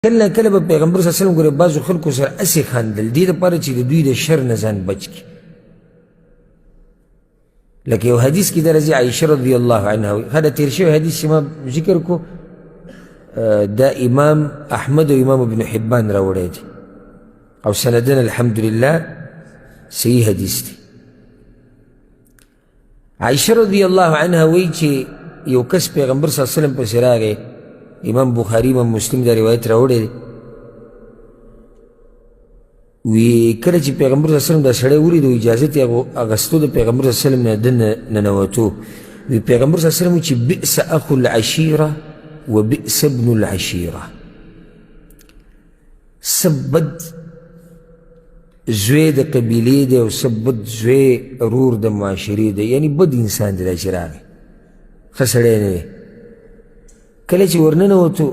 کله نا کله به پیغمبر صلی الله علیه وسلم ګورې بعضو خلکو سره هسې خندل، دې دپاره چې د دوی د شر نه ځان بچ کړي. لکه یو حدیث کې دا راځي، عایشه رضی الله عنها وایي، ښه دا تېر شوی حدیث چې ما ذکر کړو، دا امام احمد او امام ابن حبان راوړی دی او سندن الحمدلله صحیح حدیث دی. عائشه رضی الله عنها وایي چې یو کس پیغمبر صلی الله علیه وسلم پسې راغی، امام بخاري امام مسلم دا روایت راوړی دی. وی کله چې پیغمبر صلی الله علیه وسلم دا سړی ولید، اجازه یې اخیستو د پیغمبر صلی الله علیه وسلم نه ننوتو. وی پیغمبر صلی الله علیه وسلم چې بئس اخو العشیره و بئس ابن العشیره، څه بد زوی د قبیلې دی او څه بد زوی رور د معاشرې دی، یعنی بد انسان دی دا چې راغی، ښه سړی نه دی. کله چې ورننوتو،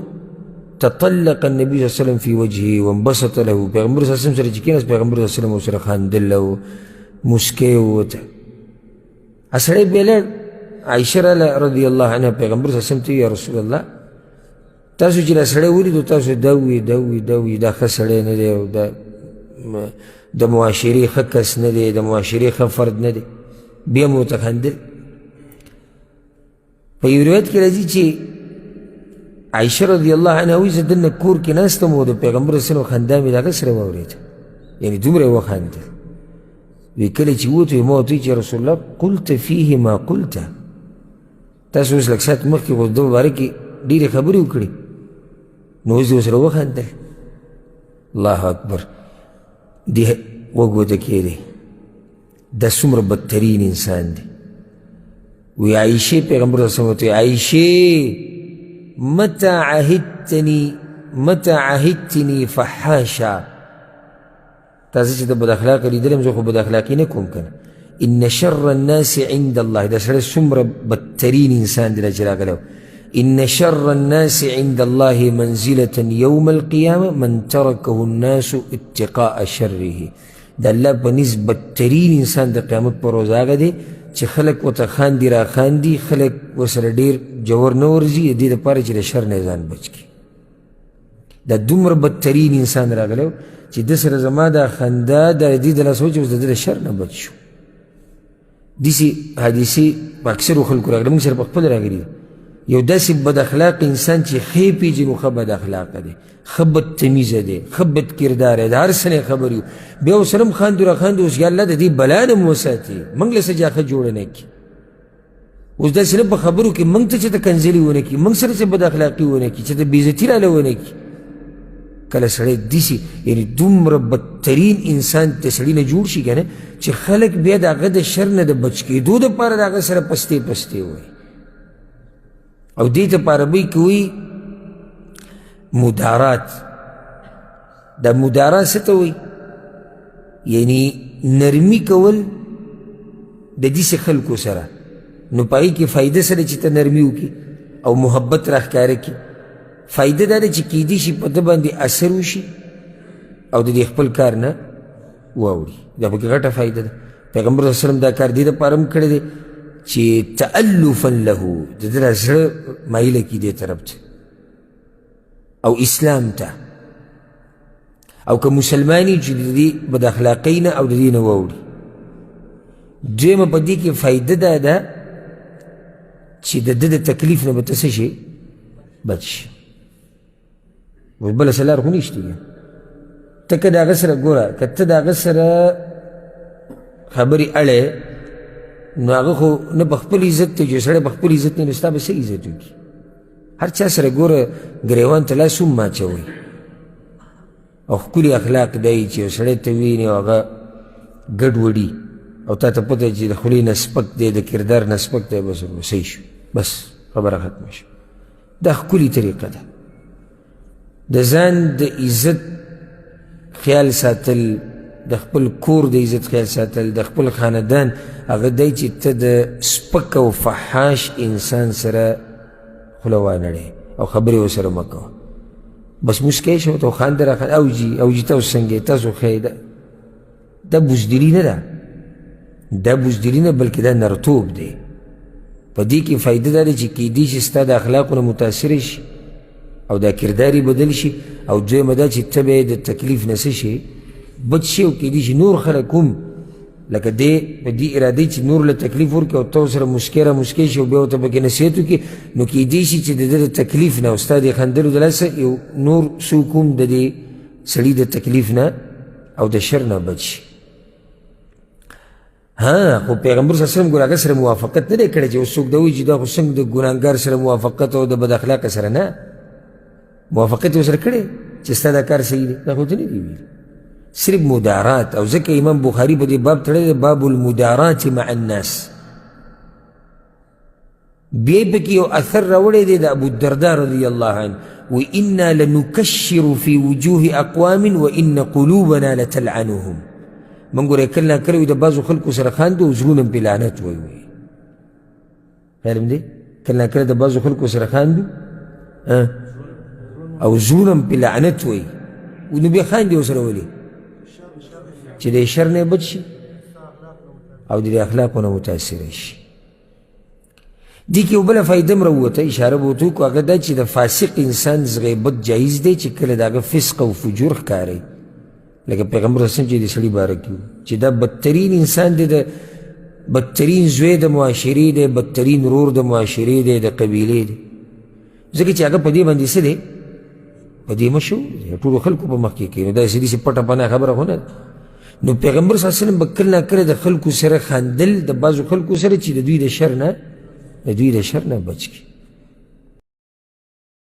تطلق النبي صلی الله علیه وسلم في وجهه وانبسط له، پیغمبر صلی الله علیه وسلم سره چې کېناست، پیغمبر صلی الله علیه وسلم ورسره خندل او موسکی ووته. سړی بیا لاړ، عایشه راله رضی الله عنها، پیغمبر صلی الله علیه وسلم ته یا رسول الله، تاسو چې دا سړی ولیدو، تاسو دا ووایي دا ووایي دا ووایي، دا ښه سړی نه دی او دا د معاشرې ښه کس نه دی، د معاشرې ښه فرد نه دی، بیا مو ورته خندل. په یو روایت کې راځي چې عایشه رضی الله عنها وایي، زه دننه کور کې ناست وم او د پیغمبر صلی الله علیه وسلم خندا مې د هغه سره واورېده، یعنې دومره یې وخندل. وایي کله چې ووتو، ما ورته وویل چې رسول الله قلت فیه ما قلت، تاسو اوس لږ ساعت مخکې خو د ده باره کې ډېرې خبرې وکړې، نو اوس دې ورسره وخندل. الله اکبر، دې غوږ ورته کښېږدئ، دا څومره بدترین انسان دی. وی عایشې، پیغمبر صلی الله علیه وسلم عایشې متى عهدتني متى عهدتني فحاشا، تاسو چې د بد اخلاقه لیدلی یم، زه خو بد اخلاقي نه کوم که نه. ان شر الناس عند الله، دا سړی څومره بدترین انسان دی چې راغلی. ان شر الناس عند الله منزلة يوم القيامة من تركه الناس اتقاء شره. د الله په نزد بدترین انسان د قیامت پر ورځ هغه دی چې خلک ورته خاندي را خاندي، خلک ورسره ډېر جوړ نه ورځي، د دې دپاره چې د شر نه ځان بچ کړي. دا دومره بدترین انسان راغلی چې ده سره زما دا خندا د دې د لاسه چې اوس د ده د شر نه بچ شو. داسې حادثې په اکثرو خلکو راغلي، موږ سره په خپله راغلي. یو داسې بد اخلاق انسان چې ښې پېژنو، ښه بد اخلاقه دی، ښه بد تمیزه دی، ښه بد کردار دی، د هر څه نه خبر یو، بیا ورسره هم خاندو را خاندو. اوس یا الله د دې بلا نه مو وساتي، موږ له څه جاخه جوړه نه کړي. اوس داسې نه په خبرو کې موږ ته چې ته کنځلې ونه کړي، موږ سره چې بد اخلاقي ونه کړي، چې ته بېعزتي راله ونه کړي. کله سړی داسې یعنې دومره بدترین انسان ته سړي نه جوړ شي که نه، چې خلک بیا د هغه د شر نه د بچ کېدو دپاره د هغه سره پستې پستې وایي. او دې ته په عربۍ کې وایي مدارات. دا مدارا څه ته وایي؟ یعنی نرمي کول د داسې خلکو سره، نو په هغې کې فایده سره چې ته نرمي وکړي او محبت راښکاره کړي، فایده دا ده چې کیدی شي په ده باندې اثر وشي او د دې خپل کار نه واوړي. دا پکې غټه فایده ده. پیغمبر صلی الله علیه وسلم دا کار دې دپاره هم کړی دی چې تألفا له، د ده زړه مایله کړي دې طرف ته او اسلام ته، او که مسلمانی چې د دې بد اخلاقۍ نه او د دې نه واوړي. دویمه په دې کې فایده دا ده چې د ده د تکلیف نه به ته څه شي بچ شي. اوس بله څه لار خو نشته. ته که د هغه سره ګوره، که ته د هغه سره خبرې اړې، نو هغه خو نه په خپل عزت دی، چې سړی په خپل عزت نه، نو ستا به څه عزت وکړي؟ هر چا سره ګوره ګریوان ته لاس هم ماچوي او ښکلي اخلاق دی چې یو سړی ته ویني او هغه ګډ وډي او تا ته پته چې د خولې نه سپک دی، د کردار نه سپک دی، بس صحیح شو، بس خبره ختمه شوه. دا ښکلي طریقه ده د ځان د عزت خیال ساتل، د خپل کور د عزت خیال ساتل، د خپل خاندان هغه دی چې ته د سپک او فحاش انسان سره خوله وانړې او خبرې ورسره مه کوه. بس موسکی شه ورته، خانده راخانده، او جي او جي تاسو څنګه یې، تاسو ښه یې. دا بزدلي نه ده، دا بزدلي نه بلکې دا نرتوب دی. په دې کې فایده دا ده چې کیدی شي ستا د اخلاقو نه متاثر شي او دا کردار یې بدل شي، او دویمه دا چې ته به یې د تکلیف نه څه شي بچ شي، او کیدای شي نور خلک هم لکه دی په دې ارادې چې نور له تکلیف ورکړي او ته ورسره مسکی را مسکی شي او بیا ورته پکې نصیحت وکړي، نو کیدای شي چې د ده د تکلیف نه او ستا د خندلو د لاسه یو نور څوک هم د دې سړي د تکلیف نه او د شر نه بچ شي. ها خو پیغمبر صلی الله علیه وسلم ګوره هغه سره موافقت نه دی کړی چې اوس څوک دا وایي چې دا خو څنګه د ګناهګار سره موافقت او د بد اخلاقه سره نه موافقت یې ورسره کړی چې ستا دا کار صحیح دی، دا خو ته نه دی ویلي، صرف مدارات. او ځکه امام بخاري په دې باب تړلی دی، باب المدارات مع الناس. بیا یې پکې یو اثر راوړی دی د ابو الدرداء رضی الله عنه، وی انا لنکشر فی وجوه اقوام وان قلوبنا لتلعنهم. موږ ګوره کله ناکله د بعضو خلکو سره خاندو او زړونه هم پرې لعنت وایو. خیال دی کله ناکله د بعضو خلکو سره خاندو او زړونه هم پرې لعنت وایي، نو بیا خاندي ورسره ولې؟ چې د شر نه بچ شي او د اخلاقو نه متاثره شي. دې کې یو بله فایده هم راووته، اشاره به ورته وکړو، هغه دا چې د فاسق انسان غیبت جایز دی چې کله د هغه فسق او فجور ښکاري، لکه پیغمبر اسلام چې د سړي باره کې چې دا بدترین انسان دی، د بدترین زوی د معاشرې دی، بدترین ورور د معاشرې دی، د قبیلې دی، ځکه چې هغه په دې باندې څه دی، په دې مشهور دی، ټولو خلکو په مخ کې کوي، نو داسې داسې پټه پناه خبره خو نه ده. نو پیغمبر صلی الله علیه وسلم به کله ناکله د خلکو سره خندل، د بعضو خلکو سره چې د دوی د شر نه بچ کړي.